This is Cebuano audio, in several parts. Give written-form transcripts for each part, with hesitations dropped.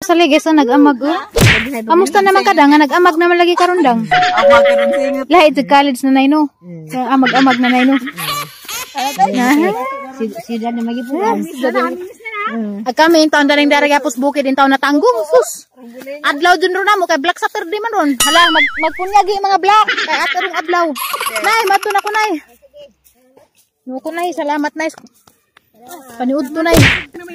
Sali guys, oh, nag-amag oh. Kamusta naman ka dang? Nga nag-amag naman lagi karon dang. Amag karon singot. Lahi sa college na nay no. Amag-amag na nay no. Sida na magipuan. Ag kami in taon daring daragapos bukid in taon natanggong sus. Adlaw dun ron namo kay Black Saturday man ron. Hala magpunyagi mga black kay ato rong adlaw. Nay, madto na ko nay. No ko nay, salamat nay. Paniud to nay.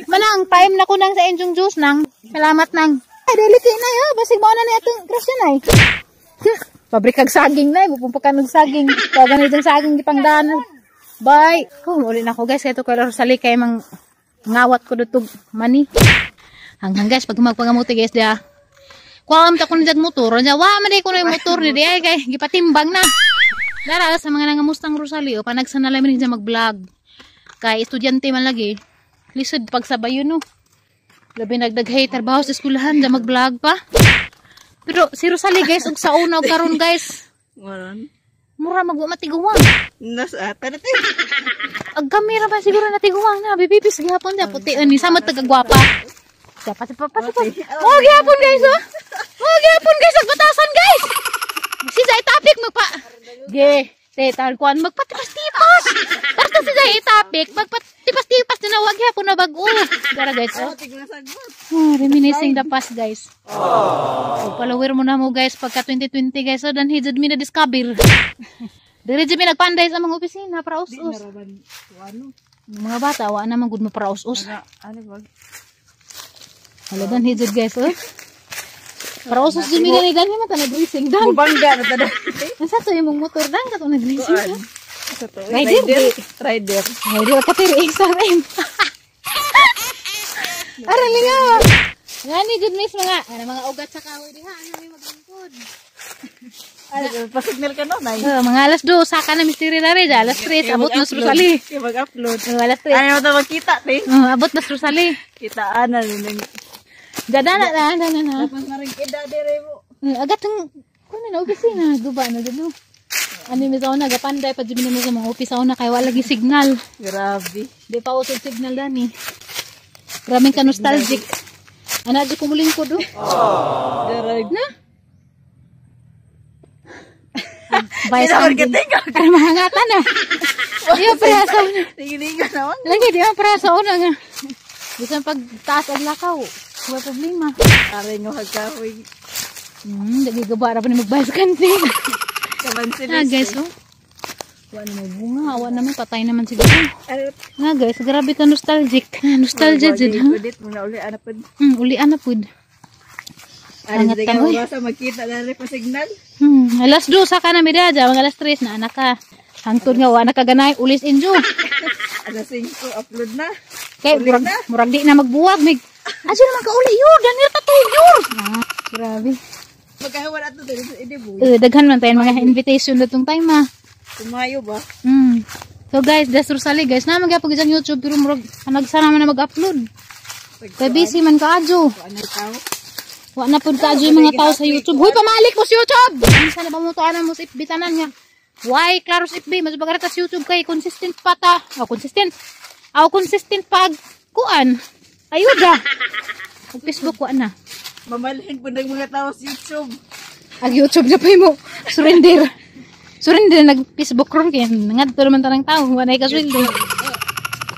Manang time na ko nang sa inyong juice nang. Salamat nang. Ay dili kay nay ha, basig mao na ni atong grasya nay. Pabrikag saging nay, mupumpakan og saging. Tawagan itong saging gipangdaan. Bye. Oh, uli na ko guys, kay to kay Rosalie kay mang ngawat ko dito mani. Hanggang guys, pag magpangamuti guys dia. Kuha ta ko jag motor, nya wa man ko na yung motor ni diay kay gipatimbang na. Dara sa mga nangamustang Rosalie o panagsanalay man siya mag-vlog. Kay estudyante man lagi. Lisod pagsabayon no. Labi nagdaghay trabaho sa eskwelahan, da mag-vlog pa. Pero si Rosalie guys ug sa una og karon guys, Waran. Mura magwa matiguang. Nas ata na. Ag kamera ba siguro natiguang na bibibis gihapon da puti ani samot tagagwapa. Dapat sa papa sa. Oh gihapon guys oh. Oh gihapon guys agbatasan guys. Si Zay topic magpa. Ge, te tal kuan magpatipas-tipas. Basta si Zay topic magpatipas-tipas na wag gihapon na bag-o. Dara guys oh. Oh, reminiscing the past guys. Oh, follower mo na mo guys pagka 2020 guys so dan hijud mi na discover. Diri jud mi nagpanday sa mga opisina para us-us. Mga bata wa na man gud mo para us-us. Ano ba? Hala dan hijud guys oh. Para us-us jud mi gani dan man ta nag-racing dan. Bubangga na tada. Asa to imong motor dan kato nag-racing ka? Rider. Rider. Rider. Rider ka pero XRM. Ara lingaw. Ngani jud miss mga ana mga ugat sa kahoy diha ano may maglingkod. Ay, pasignal ka no, nay. Oh, mga alas 2 saka na misteri dare ja alas 3 abot na sa Rosalie. Kaya mag-upload. Oh, alas 3. Ayaw na magkita, te. Oh, abot na sa Rosalie. Kitaan na rin. Dada na na na na. Na. Tapos na rin kida dire mo. Agat ang kuno na opisina guba na jud no. Ani mi sa una gapanday pa jud mi sa mga office una kay wala gi signal. Grabe. Di pa auto signal dani. Grabe ka nostalgic. Ana jud kumulingkod oh. Darag. Na? Bye Di naman Sunday. kitinga. Ay, mahangatan na. Di ba pareha sa una? Tingilingan naman. Lagi, di ba pareha sa una nga? Bisan pag taas ang lakaw, wala problema. Aray nga hagkahoy. Dagi gaba ra pa ni magbayas kantin. Kabansilis. Ah, guys, oh. Wala na may bunga, wala naman, patay naman siguro. Ano? Nga guys, grabe ka nostalgic. Ah, nostalgia jud ha. Ulit mo na uli, ano pa. Ulian na pud. Aray, Angat di ka tangoy. oras magkita na rin pa signal. Alas 2 sa ka na mi dya, mga alas 3 na anak ka. Hangtod nga wa na ka ganay, ulis injo. Alas 5, upload na. Kay Uli murag, na. murag di na magbuwag mig. Aso naman ka uli yur, Daniel patuyur. Ah, grabe. Magkahawan ato din sa Ediboy. Eh, daghan man tayo mga invitation na tong time ah. Tumayo ba? So guys, that's Rosalie guys. Na magyapon gyud YouTube pero murag nagsana man na mag-upload. Kay busy man kaadyo. Ano tao? Wa na pud kaadyo yung mga tao sa YouTube. Huy, pamalik mo sa YouTube. Unsa na ba mo to mo sa FB tanan nga? Why klaro sa FB mas bagarata sa YouTube kay consistent pa ta. Oh, consistent. Aw consistent pag kuan. Ayuda. Ug Facebook wa na. Mamalhin po ng mga tao sa YouTube. Ag YouTube na pa mo. Surrender. Surrender nag Facebook ron kay ngadto naman tanang tao wa na kasweldo.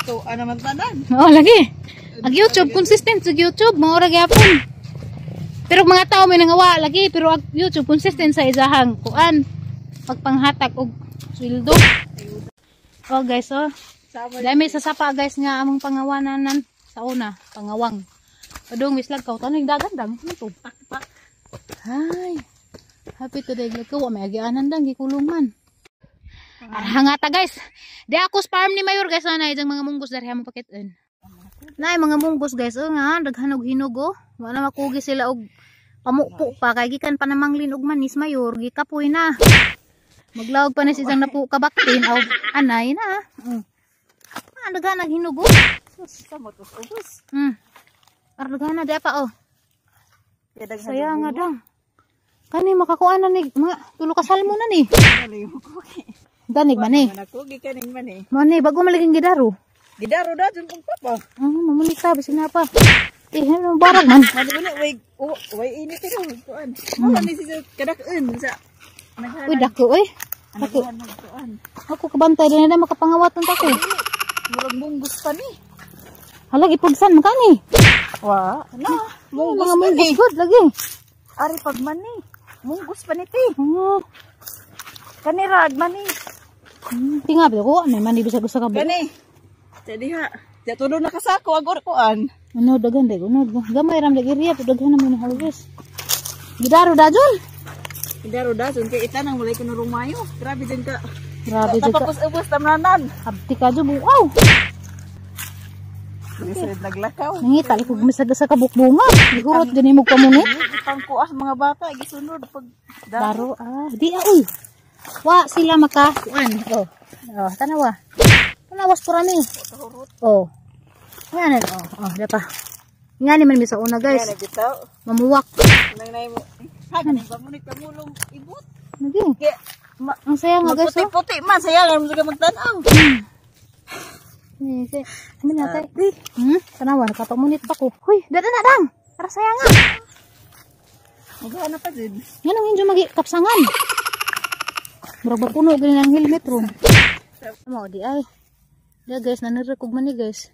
So, ano man tanan? Oo, lagi. Ag YouTube consistent sa YouTube mao ra gyapon. Pero mga tao may nangawa lagi pero ag YouTube consistent sa isahang kuan pagpanghatag og sweldo. Oh guys, oh. Sama. Dahil may sasapa guys nga among pangawananan sa una, pangawang. Padung mislag ka tanig dagan dang ano to? Pak. Hay. Happy today lagkaw wa may agianan dang gikulong man. Hangata guys. Di ako sa farm ni Mayor guys na idang mga munggos diri mo pakitin. Nay mga munggos guys oh nga daghan og hinog oh. Wa na makugi sila og pamupo pa kay gikan pa namanglin og manis Mayor gikapoy na. Maglawag pa na si isang napu kabaktin aw anay na. Ah, daghan og hinog oh. Sa motos ubos. Daghan na di pa oh. Kaya daghan Saya nga dang. Kani makakuha na ni mga tulo ka salmo na ni. Ano yung kuki? Danig man eh. Manakugi kaning man eh. Mani bago maliging gidaro. Gidaro da dun kong papa. Ah, mamulik ka bisag na pa. Eh, ano, barag man. Mali way oh, way init ito kuan. Mo ni siya kadak-en sa Uy, dako oy. Dako. naghan magkuan. Ako kabantay din na makapangawat ng tako. Murag munggus pa ni. Hala, gipugsan man kani. Wa, na. Munggus Munggus mga pa ni. munggus good lagi. Ari pag man ni. Munggus pa ni ti. Oh, Kanirag man ni. Tinga ba ko ano man ibig sa kabo. Kani. Sa diha. Sa tulo na kasako agor kuan. Ano daghan day unod. Gamay ram dag area pero daghan naman ni harvest. Gidaro dajon. Daro dason kay itanang walay kuno rumayo. Grabe din ka. Grabe jud ka. Tapos ubos tamnanan. Abti ka jud. Wow. Bisan naglakaw. Nangita ko gumisag sa kabukbunga. Gihurot din imong pamunit. Itang kuas mga bata gisunod pag Daro ah, di ah uy. Wa sila maka kuan. Oh. Oh, tanawa. Tanawas purami. Oh. Nga oh, oh, dapa. Nga ni man mi sa una guys. Kaya bitaw. Mamuwak. Nang nay mo. Ha ganing pamunit kamulong ibot. Nagi. Kay ma Ang saya nga guys oh. puti man saya nga mo magtan-aw. Ni kay ano na tay? Tanawa nakapamunit pa ko. Huy, dada na dang. Ara saya nga. Magana pa jud. Nganong injo magi kapsangan. Murag ba puno gani ang helmet ron. Mo di ay. Di guys, nanirek og mani guys.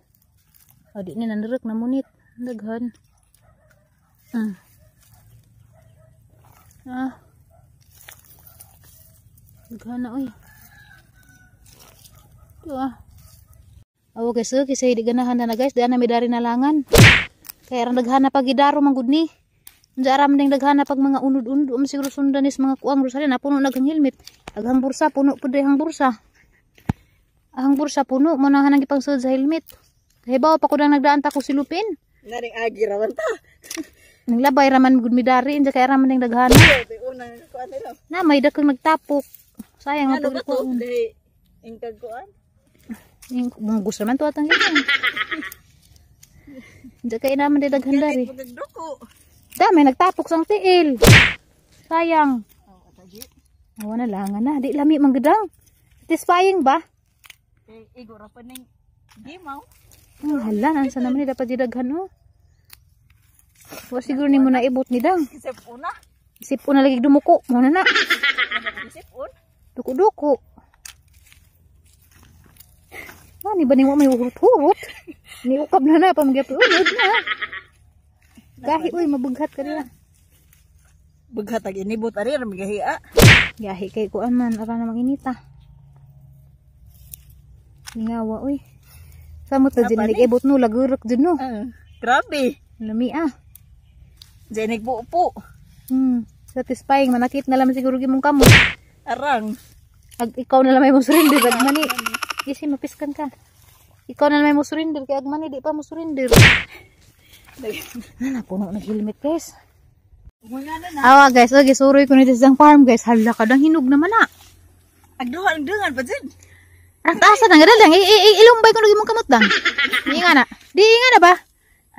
O di ni nanirek na munit. Daghan. Ah. Daghan na oy. Ito ah. Oh, guys, oh, kasi di ganahan na na guys, di na may dari nalangan. Kaya rang daghan na pagidaro man gud ni. Unsa aram ding daghan na pag mga unod-unod siguro sundan is mga kuang Rosalia na puno naghang helmet. Aghang bursa puno pud hang bursa. Ang bursa puno mo na hanang gipangsud sa helmet. Hibaw pa ko dang nagdaan ta ko silupin. Naring agi ra man ta. Naglabay ra man gud mi dari unsa kay aram ding daghan. Di una kuan nila. Na may dakong nagtapok. Sayang Ano ba nga to? Dahil ingkag kuan. Yung munggus naman to atang ganyan. Unsa kay naman di daghan dari. Pagduko. Da, may nagtapok sang tiil. Sayang. Oh, atagi. Awa na lang na. Di lami man gudang. Satisfying ba? Kay igo ra pa ning gimaw. Oh, hala, nansa naman ni dapat didaghan oh. Wa siguro ni mo naibot ni dang. Isip una. Isip na lagi dumuko. Mo na na. Isip un. Duko-duko. Ani ba ni mo may hurot-hurot? Ni ukab na na pa magyapon na. Gahi uy mabughat ka nila. Bughat ag inibot ari ra magahia. Gahi kay kuan man ara na manginita. Lingawa uy. Samot na din nag-ibot no lagurok jud no. Grabe. Lami ah. Diyan nagbuo. Satisfying manakit na lang siguro gimong kamot. Arang. Ag ikaw na lang may mo surrender ag mani. Isi mapiskan ka. Ikaw na lang may mo surrender kay ag mani di pa mo surrender. Na puno ng helmet guys. Awa guys, okay, suroy ko nito sa farm guys. Hala ka dang hinog naman na. Agduhan agduhan pa jud. Ang taas na nga dang ilumbay ko naging mong kamot dang. Di nga na. Di nga na ba?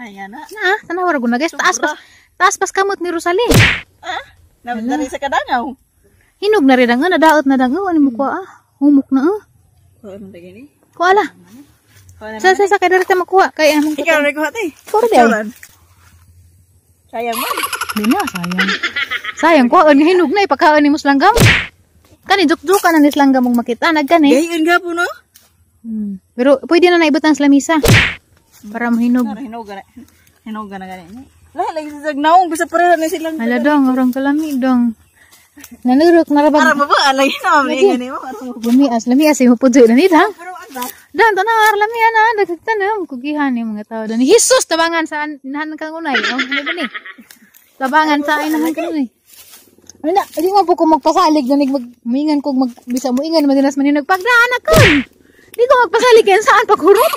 Ay nga na. Na, tanaw ra na guys. Taas pas kamot ni Rosalie. Ah, na sa kadangaw. Hinog na rin ang nga, nadaot na dang. Ano mo ko ah? Humok na ah. Kuha mo gini. Kuha la. Sa sa sa kay diri ta makuha kay among Ikaw ra kuha te. Kuha di. Sayang man. Di na sayang. Sayang kuha nga hinog na ipakaon ni Muslanggam. Kani juk-jukan na ni Slanggam mong makita nagkani. Gayon ga po no. Pero pwede na naibutang sa lamisa. Para mahinog. Hinog na. Hinog na gani. Lahi lagi sa naong bisa pareha na silang. Hala dong, orang kalami dong. Nanurok na rabag. Para maba alay na mami gani mo. Lamias, lamias imo pud na ni dang. Pero anda. Dang tanaw lami ana nagtanam kugihan ni mga tao dan. Jesus tabangan sa inahan kang unay. Oh, ano ba ni? Tabangan sa inahan kang unay. Ano na, di mo po ko magpasalig na mag muingan ko mag bisa muingan madinas man nagpagdaan akon. Di ko magpasalig yan saan paghurot.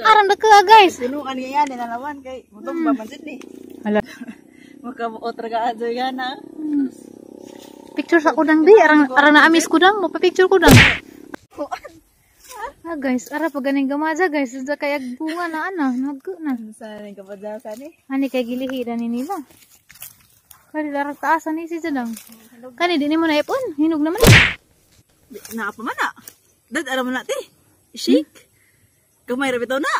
Aram na ka guys. Punuan niya yan nalawan kay mutong ba man jud ni. Hala. Makabuot ra ka adyo gana. Picture sa kudang di arang arang na-amis kudang mo pa picture kudang. Ah guys, ara pa ganing gamaja guys, sa kay bunga na ana, nag na. Sa ning kapadasa ni. Ani kay gilihi ni nila. Kani darang taasan ni si dang. Kani di nimo naipon, hinog naman. Naa pa man na. Dad aram na ti. Shake. Gamay ra bitaw na.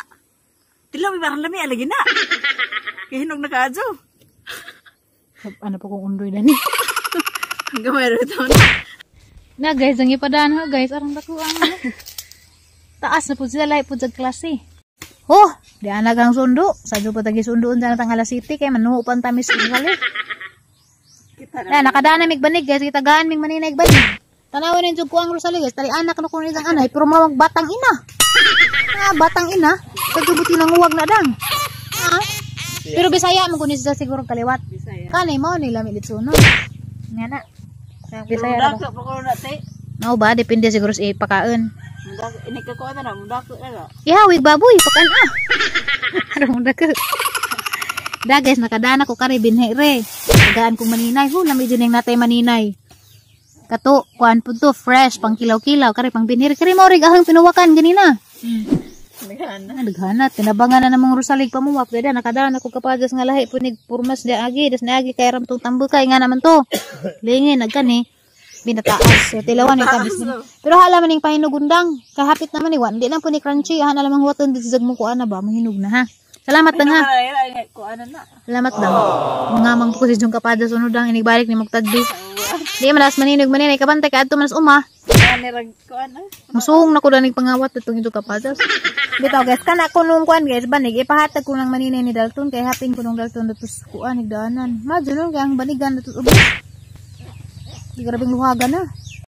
Tilaw barang lami alagi na. Kay hinog na kaadyo. Ano pa kung undoy dani. Gamay ra ito na. Na guys, ang ipadaan ha guys, arang dakuang ano. Taas na po sila, lahi po sa klase. Oh, di anak ang sundo. Sadyo pa tagi sundoon sa natang City kay manuho pa ang tamis kali. Kita na. Na nakadaan na mig banig guys, kita gaan mig maninay banig. Tanawin ninyo ko ang Rosalie guys, tali anak na kuno isang anay pero mawag batang ina. Ah, batang ina. Sadyo buti nanguwag na dang. Ah. Pero Bisaya man kuno siya siguro kaliwat. Bisaya. Kanay mao ni lami litsuno. Nga na. Bisaya ra ba? Mudako pa ko na te. Mao ba depende siguro sa ipakaon. Mudako ini ka ko na mudako na ra. Ihawig baboy, pakan ah. Aron da ka. Da guys, nakadana ko kari binhi re. Tagaan kong maninay. Hu, lami dyan yung natay maninay. Kato, kuan po to, fresh, pang kilaw-kilaw, kari pang binhi. Kari mo rig ahang pinuwakan ganina. Nagana. Ah, naghana, tinabangan na namang rusalig pamuwak. Dada, nakadana ko kapagas nga lahi, punig purmas di agi, das naagi kay ramtong tambukay nga naman to. Lingin, nagkani. Binataas. So, tilawan yung tabis nila. Pero hala man yung pahinugundang. Kahapit naman eh. Di lang po ni crunchy. Ahan alamang huwaton. Di sa mo kuan na ba? Mahinog na ha. Salamat dang ha. Ko ana na. Salamat dang. Mga mang ko si Jung Kapada sunod dang inigbalik ni Mugtagbi. Di man as maninog maninay kabantay ka adto man as uma. Ani rag ko ana. Musuhong na ko danig pangawat itong ito kapadas. Bitaw guys, kana ko nung kuan guys, banig ipahatag ko ng maninay ni Dalton kay hapin ko nung Dalton datos kuan higdaanan. Madyo nun kay ang banigan datos ubos. Di grabeng luhagan na.